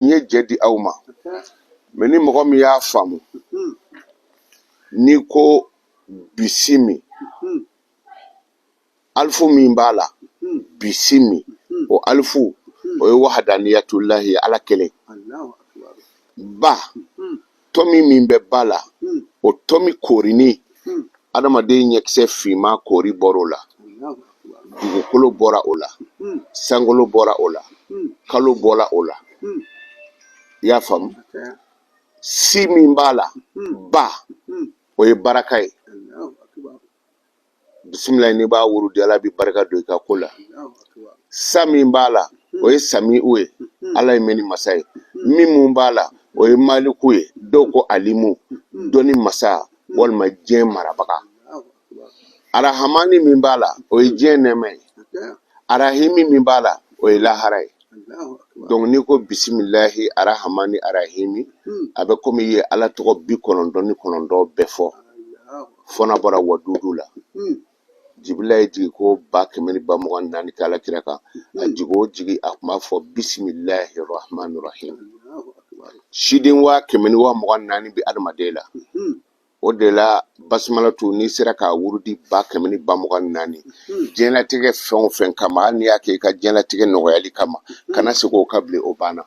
N ye jɛ di aw ma, mais ni mɔgɔ min y'a faamu, n'i ko bisimi, alifu min b'a la, bisimi, o alifu, o ye wahadaniyatulahi ye, Ala kelen. Ba, tɔmi min bɛ ba la, o tɔmi koorinin, adamaden ɲɛkisɛ finman koori bɔra o la, dugukolo bɔra o la, sankolo bɔra o la, kalo bɔra o la. I y'a faamu? Si min b'a la, ba, o ye baraka ye. Bisimilayi, n'i b'a wurudi, Ala bɛ barika don i ka ko la. Sa min b'a la, o ye samiu ye, Ala ye mɛnni masa ye. Min mun b'a la, o ye maliku ye, dɔw ko alimu, dɔnni masa walima diɲɛ marabaga. Arahamani min b'a la, o ye diɲɛ nɛɛma ye. Arahimi min b'a la, o ye lahara ye. Donc n'i ko bisimilahi arahamani arahimi, a bɛ komi i ye Ala tɔgɔ 99 bɛɛ fɔ, fo n'a bɔra wadudu la. Jibila ye jigi ko 124,000 kɛ Ala kira kan. A jigi o jigi, a tun b'a fɔ bisimilahi rahmani rahim. Siden 124,000 bɛ adamaden la. O de la basimalatu, n'i sera k'a wurudi 124,000, diɲɛlatigɛ fɛn o fɛn kama, hali n'i y'a kɛ i ka diɲɛlatigɛ nɔgɔyali kama, kana segin o kan bilen, o banna.